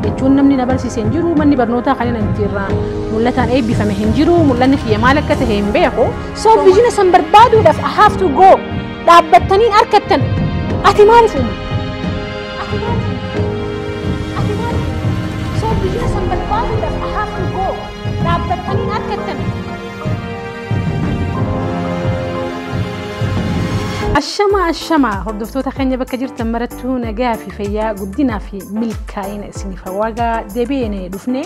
Jechuun namni na barsiise hin jiru, manni barnootaa kan inni irraa mul'ataan eebbifame hin jiru, mul'anni kiyya maal akka ta'e hin beeku. So vision san barbaaduudhaaf I have to go. Dhaabbattaniin harkattan. Ati maaliif uumamte? Ati maaliif uumamte? Ati maaliif uumamte? So vision san barbaaduudhaaf I have to go. Dhaabbattaniin harkattan. Ashama ashama hordoftoota keenya bakka jirtan marattuu nagaa fi fayyaa guddinaa fi milkaa'ina isiniif hawaagaa deebi'ee dhufne.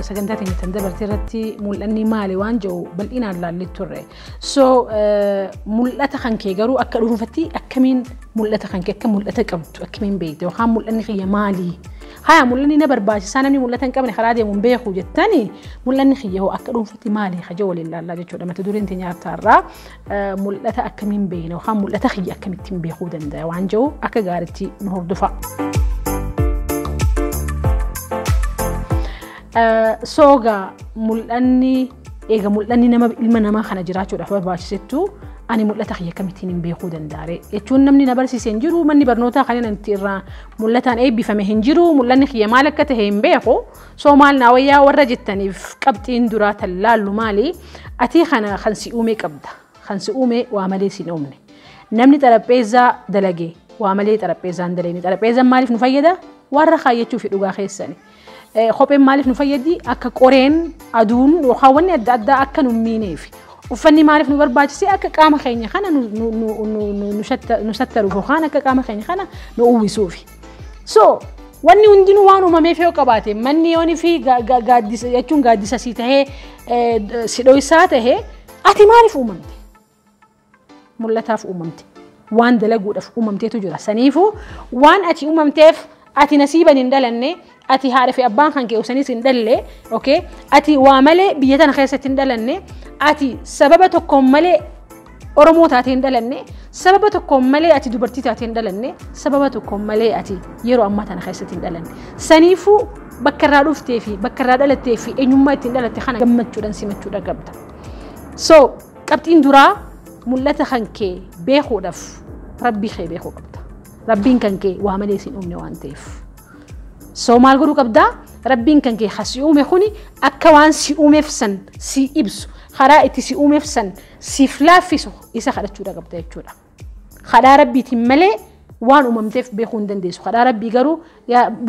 Sagantaa teenya tan dabarte irratti mul'anni maali waan jedhu bal'inaan laallee turre. So mul'ata kan kee garuu akka dhuunfatti akkamiin mul'ata kan kee akka mul'ata qabdu akkamiin beekte yookaan mul'anni kiyya maali? Haya mul'anni na barbaachisaa namni mul'ata hin qabne karaa deemu hin beeku jettanii mul'anni kiyya hoo akka dhuunfatti maali kaja waliin laallaa jechuudha. Mata dureen teenya har'aa mul'ata akkamiin beekna yookaan mul'ata kiyya akkamittiin beekuu danda'a waan jedhu akka gaariitti nu hordofa. Soogaa mul'anni eega mul'anni nama ilma namaa kana jiraachuudhaaf barbaachisettu ani mul'ata kiyya akkamittiin hin beekuu danda'are jechuun namni na barsiise hin jiru, manni barnootaa kan inni irraa mul'ataan eebbifame hin jiru, mul'anni kiyya maal akka ta'e hin beeku. So maal naa wayyaa warra jettaniif qabxiin duraa tallaallu maali? Ati kana kan si uume qabda, kan si uume waa malee si hin uumne. Namni xarapheezaa dalage waa malee xarapheezaan daleeni. Xarapheezaan maaliif nu fayyada? Warra kaayyachuu fi dhugaa keessani. Kopheen maaliif nu fayyadi? Akka qoreen aduun yookaan wanni adda addaa akka nu miineef. Uffanni maaliif nu barbaachise? Akka qaama keenya kana nu sattaruuf yookaan akka qaama keenya kana nu uwwisuuf. So wanni hundinuu waan uumameef yoo qabaate manni yoonii fi gaaddisa jechuun gaaddisa sii tahee si dho'isaa tahee ati maaliif uumamte? Mul'ataaf uumamte. Waan dalaguudhaaf uumamteetu jira. Saniifuu waan ati uumamteef ati nasiiban hin dhalanne, ati haadha fi abbaan kan kee usanis hin dhalle, okay? Ati waa malee biyya tana keessatti hin dhalanne, ati sababa tokkoon malee Oromoo taatee hin dhalanne, sababa tokkoon malee ati dubartii taatee hin dhalanne, sababa tokkoon malee ati yeroo ammaa tana keessatti hin dhalanne. Saniifuu bakka irraa dhuftee fi bakka irraa dhalattee fi eenyummaa ittiin dhalatte kana gammachuudhaan simachuudha qabda. So qabxiin duraa mul'ata kan kee beekuudhaaf rabbii kee beekuu qabda. Rabbiin kan kee waa malee si hin uumne waan ta'eef. So maal godhuu qabdaa? Rabbiin kan kee si uume kuni akka waan si uumeef san si ibsu, karaa itti si uumeef san siif laaffisu isa kadhachuudha qabda jechuudha. Kadhaa rabbiitiin malee waan uumamteef beekuu hin dandeessu. Kadhaa rabbii garuu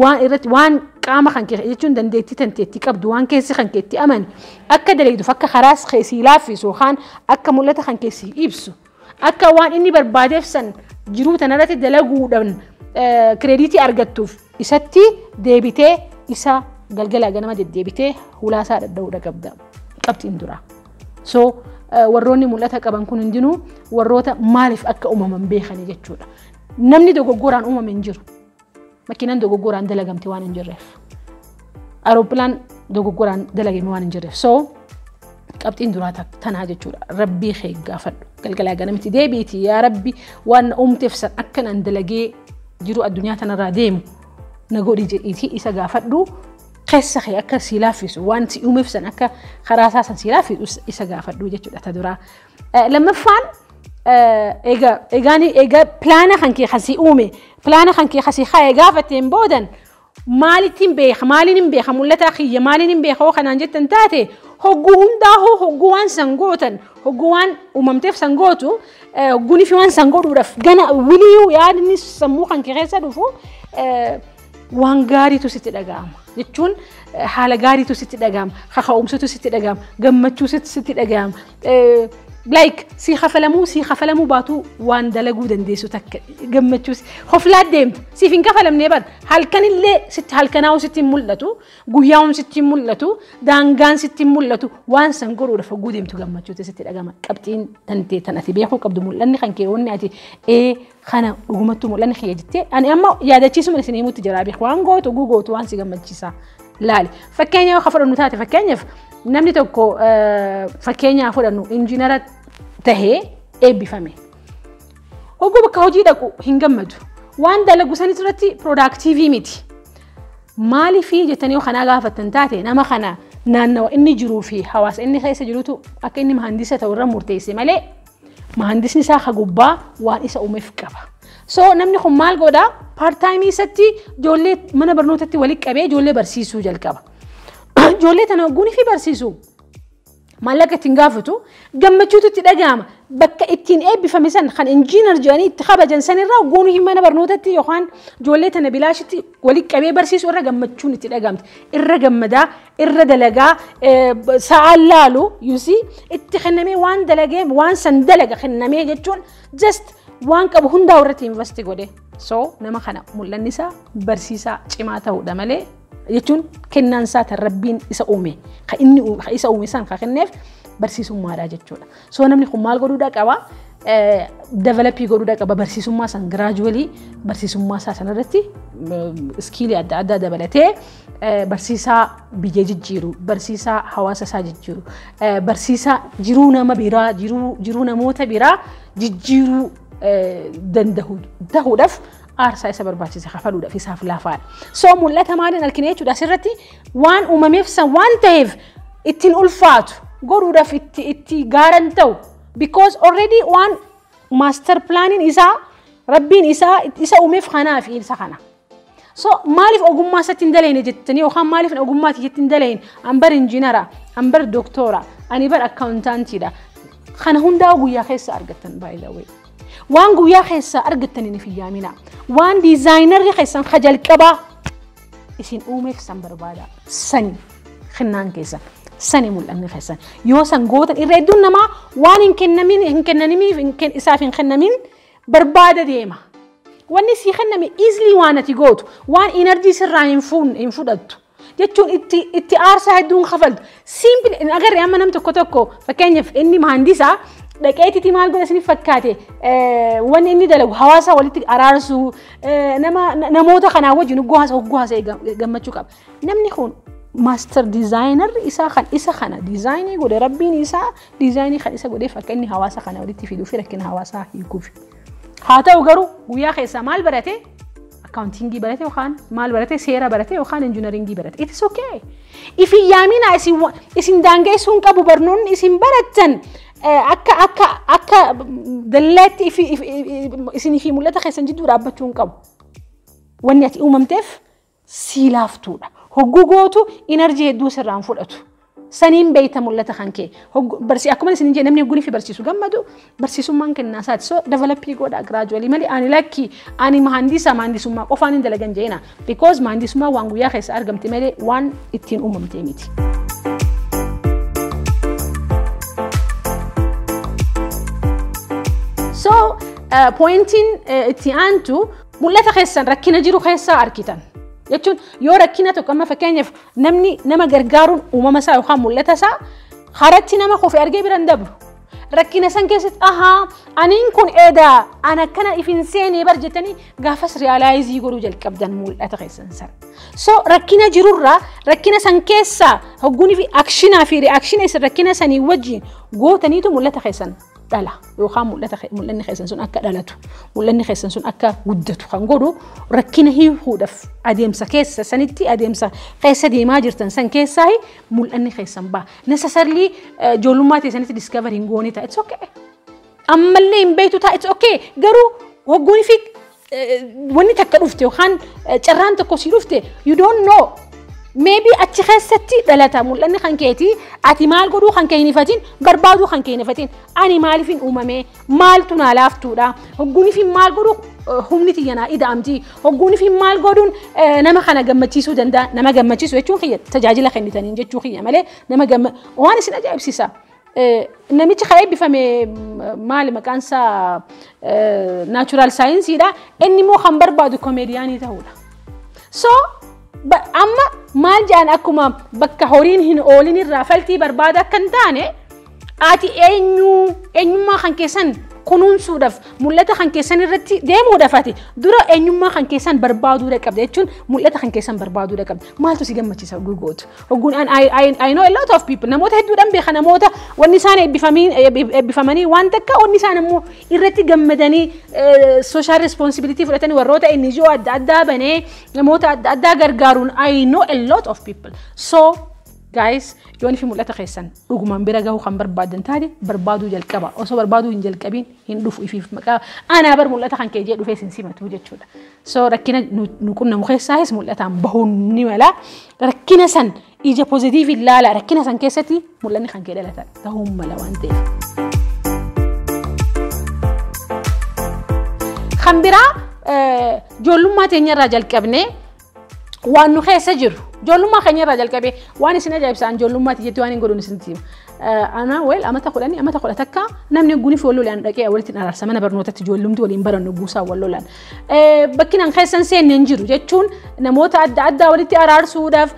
waan irratti waan qaama kan kee jechuun dandeettii tanteetti qabdu waan keessi kan keetti amani akka daleeduuf akka karaas kee si laaffisu yookaan akka mul'ata kan kee si ibsu akka waan inni barbaadeef san jiruu tanarratti dalaguudhaan kireeditii argattuuf isatti deebitee isa galgala ganama deddeebitee hulaasaa dhadha'uudha qabda qabxiin dura. So warroonni mul'ata qaban kun hundinuu warroota maaliif akka uumaman beekani jechuudha. Namni dogoggoraan uumame hin jiru. Makiinaan dogoggoraan dalagamte waan hin jirreef. Aerooppilaan dogoggoraan dalagame waan hin jirreef. So qabxiin duraa tanaa jechuudha. Rabbii kee gaafadhu. Galgalaa ganamatti deebiiti yaa Rabbi waan na uumteef san akkanaan dalagee jiru addunyaa tanarraa deemu na godhi jedhiitii isa gaafadhu. Keessa kee akka si laaffisu waan si uumeef san akka karaa isaa san si laaffisu isa gaafadhu jechuudha ta duraa. Lammaffaan egaa pilaana kan kee kasii uume pilaana kan kee kasii kaa'e gaafatteen boodan maalittiin beeka maaliin hin beeka mul'ata kiyya maaliin hin beeka hoo kanaan jettan taate hogguu hundaa hoo hogguu waan san gootan hogguu waan uumamteef san gootu hogguunii fi waan san godhuudhaaf gana wiliyuu yaadni sammuu kan kee keessa dhufu waan gaariitu sitti dhaga'ama jechuun haala gaariitu sitti dhaga'ama, kaka'umsatu sitti dhaga'ama, gammachuu sitti dhaga'ama. Like si kafalamuu baatu waan dalaguu dandeessu takka gammachuus hoflaa deemtu siif hin kafalamnee bar halkanillee sitti halkanaa'u sitti hin mul'atu, guyyaa'uun sitti hin mul'atu, daangaan sitti hin mul'atu waan san godhuudhaaf hogguu deemtu gammachuutu sitti dhaga'ama. Qabxiin tantee tan ati beekuu qabdu mul'anni kan kee wanni ati kana dhugumattuu mul'anni kiyya jettee ani amma yaadachiisuma isin himutti jira beeku waan gootu hogguu gootu waan si gammachiisa laali. Fakkeenya yoo fudhannu taate fakkeenyaaf namni tokko fakkeenyaa fudhannu injiinara tahee eebbifame. Hogguu bakka hojii dhaqu hin gammadu. Waan dalagu sanis irratti piroodaaktiivii miti. Maaliifii jettanii yoo kanaa gaafattan taate nama kana naannawa inni jiruu fi hawaasa inni keessa jirutu akka inni mahandisa ta'u irra murteesse malee Mahandisni isaa ka gubbaa waan isa uumeef qaba. So namni kun maal godhaa? Part time isatti ijoollee mana barnootatti walitti qabee ijoollee barsiisuu jalqaba. Ijoollee tana hogguunii fi barsiisuu maallaqa ittiin gaafatu, gammachuutu itti dhaga'ama. Bakka ittiin eebbifame san kan injiinar jedhanii itti kabajan sanirraa hogguunii mana barnootatti yookaan ijoollee tana bilaashitti walitti qabee barsiisuu irra gammachuun itti dhaga'amti. Irra gammadaa, irra dalagaa, sa'aan laalu yusii itti kennamee waan dalagee waan san dalaga kennamee jechuun just waan qabu hundaa irratti invest godhe. So nama kana mul'anni isaa barsiisaa cimaa ta'uudha malee jechuun kennaan isaa tan Rabbiin isa uume kan inni isa uume san kan kenneef barsiisummaadha jechuudha. So namni kun maal godhuudha qaba? Develop godhuudha qaba barsiisummaa san gradually barsiisummaa isaa sanarratti skill adda addaa dabalatee barsiisaa biyya jijjiiru, barsiisaa hawaasa isaa jijjiiru, barsiisaa jiruu nama biraa, jiruu namoota biraa jijjiiruu danda'u ta'uudhaaf aarsaa isa barbaachise kafaluudhaaf isaaf laafaadha. So mul'ata maaliin argina jechuudha asirratti waan uumameef san waan ta'eef ittiin ulfaatu godhuudhaaf itti gaaran ta'u because already waan master planiin isaa Rabbiin isaa isa uumeef kanaaf isa kana. So maaliif ogummaa isatti hin daleene jettanii yookaan maaliif ogummaa itti hin daleene an bar injiinara, an bar doktora, ani bar accountantiidha. Kana hundaa guyyaa keessa argattan by the way. Waan guyyaa keessa argattaniin if hin yaamina. Waan designerri keessan ka jalqabaa isin uumeef san barbaada. Sani kennaan keessan. Sani mul'anni keessan. Yoo san gootan irra hedduun namaa waan hin kennamin hin kennanimiif isaaf hin kennamin barbaada deema. Wanni sii kenname easily waan ati gootu waan energy sirraa hin fudhattu. Jechuun itti aarsaa hedduun kafaltu. Simple hin agarre amma nam tokko tokko fakkeenyaaf inni mahandisaa dhaqeetiti maal godha isiniif fakkaate wanni inni dalagu hawaasa walitti araarsuu namoota kanaa wajjin hogguu haasa'e gammachuu qaba. Namni kun master designer isaa kan isa kana designii godhe Rabbiin isaa designii kan isa godheef akka inni hawaasa kana walitti fiduu fi rakkina hawaasaa hiikuuf. Haa ta'u garuu guyyaa keessaa maal barate? Accountingii barate yookaan maal barate? Seera barate yookaan engineeringii barate. It is okay. Ifi yaamina isin daangeessuu hin qabu barnoonni isin barattan akka akka akka dallaatti isinii fi mul'ata keessan jidduu dhaabbachuu hin qabu. Wanni ati uumamteef sii laaftuudha. Hogguu gootu energy hedduu sirraan fudhatu. Saniin beeyta mul'ata kan kee. Akkuma isin jedhe namni hogguunii fi barsiisu gammadu barsiisummaan kennaa isaati. So develop godha gradually malee ani lakki ani mahandisa mahandisummaa qofaan hin dalagan jeena. Because mahandisummaa waan guyyaa keessa argamte malee waan ittiin uumamte miti. So pointiin itti aantu mul'ata keessan rakkina jiru keessaa argitan. Jechuun yoo rakkina tokko amma fakkeenyaaf namni nama gargaaruun uumama isaa yookaan mul'ata isaa haratti nama kofe argee bira hin dabru. Rakkina san keessatti ahaa aniin kun eedaa an akkana if hin seenee bar jettanii gaafas realize godhuu jalqabdan mul'ata keessan sana. So rakkina jirurraa rakkina san keessaa hogguunii fi actionaa fi reactiona isin rakkina sanii wajjin gootaniitu mul'ata keessan dhala yookaan mul'anni keessan sun akka dhalatu mul'anni keessan sun akka guddatu kan godhu rakkina hiikuudhaaf adeemsa keessa sanitti adeemsa keessa deemaa jirtan san keessaa mul'anni keessan ba'a. Necessarily ijoollummaa teessanitti discover hin goone ta'a. It's okay. Ammallee hin beektu ta'a. It's okay. Garuu hogguunii fi wanni takka dhufte yookaan carraan tokko si dhufte you don't know. Maybe achi keessatti dhalata mul'anni kan keetii ati maal godhuu kan kee hin ifatin barbaaduu kan kee hin ifatin ani maaliif hin uumame maaltu naa laaftuudha hogguunii fi maal godhuu humni tiyya naa ida'amti hogguunii fi maal godhuun nama kana gammachiisuu danda'a nama gammachiisu jechuun kiyya tajaajila kennitaniin jechuu kiyya malee nama gamma waan isin ajaa'ibsiisa. Namichi kan eebbifame maali maqaan isaa natural scienceiidha inni immoo kan barbaadu comedianii ta'uudha. So amma maal jedhan akkuma bakka horiin hin oolin irraa faltii barbaada akka hin taane ati eenyummaa kan keessan kunuunsuudhaaf mul'ata kan keessan irratti deemuudhaaf ati dura eenyummaa kan keessan barbaaduu qabda jechuun mul'ata kan keessan barbaaduu qabda. Maaltu si gammachiisa gootu? Hogguun I know a lot of people namoota hedduudhaan beeka namoota wanni isaan eebbifamanii waan takka wanni isaan immoo irratti gammadanii social responsibility fudhatanii warroota NGO adda addaa banee namoota adda addaa gargaaruun I know a lot of people. So Guys, yoon fi mul'ata keessan dhugumaan bira gahuu kan barbaadan taate, barbaaduu jalqaba. Osoo barbaaduu hin jalqabiin hin dhufu ifiif maqaa anaa bar mul'ata kan kee jee dhufee sin simatu jechuudha. So rakkina nu qunnamu keessaayis mul'ataan bahuun ni mala. Rakkina san ija positive ilaala. Rakkina san keessatti mul'anni kan kee dhalata ta'uu mala waan ta'eef. Kan biraa, ijoollummaa teenyarraa jalqabnee waan nu keessa jiru, ijoollummaa keenyarraa jalqabee waan isin ajaa'ibsaan, ijoollummaa jetti waan hin godhuun isinitti hima. Ana well amata 10, amata 11 namni guniif wal lolaan dhaqee walitti araarsa. Mana barnootatti ijoollumti waliin barannu guusaa wal lolaan. Bakki nan keessan seenne hin jiru jechuun namoota adda addaa walitti araarsuudhaaf,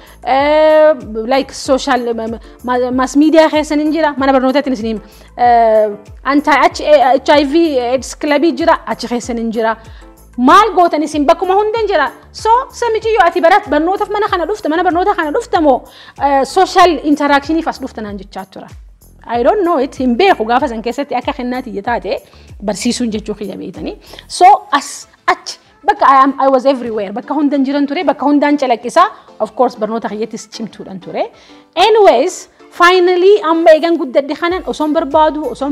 like social mass media keessan hin jira, mana barnootatti isin hima. Anti HIV AIDS clubii jira, achi keessan hin jira. Maal gootan isin, bakkuma hunda hin jira. So samichiyyoo ati barat barnootaaf mana kana dhufta, mana barnoota kana dhufta moo social interactioniif as dhufta naan jechaa tura. I don't know it, hin beeku gaafa san keessatti akka kennaati taate barsiisuun jechuu kiyya beeytanii. So as achi bakka I was everywhere, bakka hundan jiran ture, bakka hundaan calaqqisaa. Of course barnoota kiyyattis cimtuudhaan ture. Anyways, finally amma eegan guddadhe kanan osoon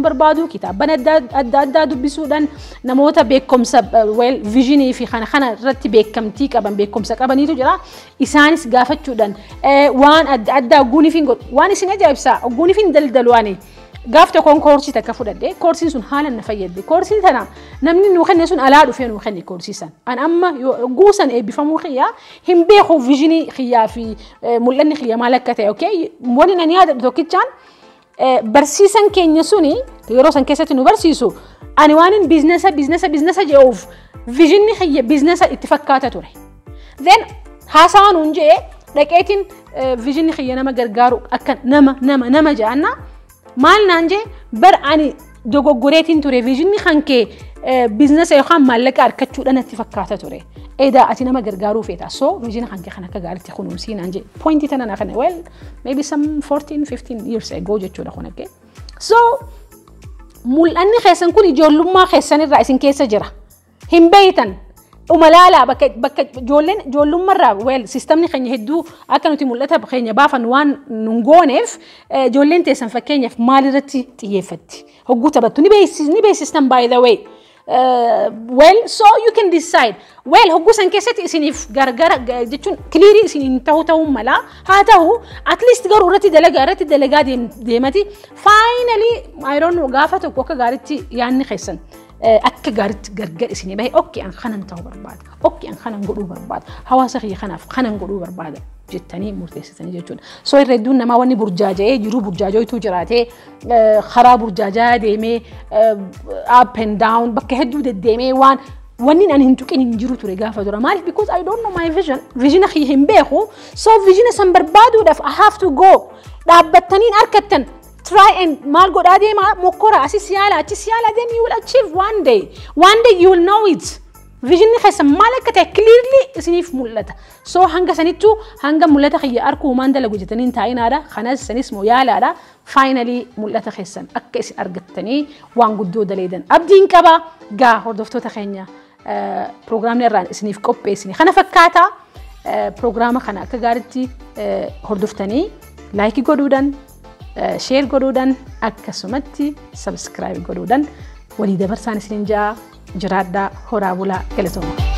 barbaadu kitaabban adda addaa dubbisuudhaan namoota beekumsa, well, visionii fi kana kana irratti beekamtii qaban, beekumsa qabaniitu jira, isaanis gaafachuudhaan waan adda addaa guuniif hin godhu. Waan isin ajaa'ibsaa, guuniif hin daldalu, ani gaaf tokkoon koorsii takka fudhadhe. Koorsiin sun haala na fayyadde. Koorsiin tana namni nuu kenne sun alaa dhufee nuu kenne koorsii san. An amma guusan eebbifamuu kiyyaa hin beeku, visionii kiyyaa fi mul'anni kiyya maal akka ta'e. Okay, wani ani yaadadhu tokkichaan, barsiisan keenya suni yeroo san keessatti nu barsiisu, ani waan businessa businessa businessa jedhuuf visionni kiyya businessa itti fakkaata ture. Then haasawaa nuun jedhee dhaqeetiin visionni kiyya nama gargaaru akka nama nama nama jedhanna maal naan jee, bar ani dogoggoreetiin ture, visionni kan kee businessa yookaan maallaqa argachuudhaan natti fakkaata ture. Edaa ati nama gargaaruu feeta. So visiona kan kee kan akka gaariitti kunuunsii naan jee. Pointii tana naa kana, well, maybe some 14 15 years ago jechuudha kun akka. So mul'anni keessan kun ijoollummaa keessanirraa isin keessa jira. Hin beeytan. Umalaalaa bakka ijoolleen ijoollummarraa, well, systemni keenya hedduu akka nuti mul'ata keenya baafan waan nun gooneef, ijoolleen teessan fakkeenyaaf maal irratti xiyyeeffatti? Hogguu taphattu ni beeksistan, by the way. Well, so you can decide. Well, hogguu san keessatti isiniif gargara jechuun clearii isiniin ta'uu mala. Haa ta'u, at least garuu irratti dalagaa deemati. Finally, I don't know, gaafa tokko akka gaariitti yaadni keessan akka gaariitti gargar isinii bahe, okay, an kanan ta'uu barbaada, okay, an kanan godhuu barbaada, hawaasa kiyya kanaaf kanan godhuu barbaada jettanii murteessitanii jechuudha. So irra hedduun namaa wanni burjaaja'ee jiru, burjaajoituu jiraatee karaa burjaajaa deemee, up and down bakka hedduu deddeemee, waan wanni ani hin tuqin hin jiru ture gaafa dura. Maaliif? Because I don't know my vision. Visiona kiyya hin beeku. So visiona san barbaaduudhaaf I have to go. Dhaabbattaniin harkattan, try and maal godhaa deemaa, mokkora, asis yaala, achis yaala, then you will achieve one day. One day you will know it. Visionni keessan maal akka ta'e clearly isiniif mul'ata. So hanga sanittuu hanga mul'ata kiyya arkuu maan dalagu jettanii hin taa'inaadha. Kanas sanis moo yaalaadha. Finally mul'ata keessan akka isin argattanii waan guddoo daleedan abdiin qaba. Gaa hordoftoota keenya, piroogiraamni irraan isiniif qopheessine kana fakkaata. Piroogiraama kana akka gaariitti hordoftanii like godhuudhaan, share godhuudhaan, akkasumatti subscribe godhuudhaan walii dabarsaan isiniin ja'a. Jiraadhaa, horaa bulaa, galatooma.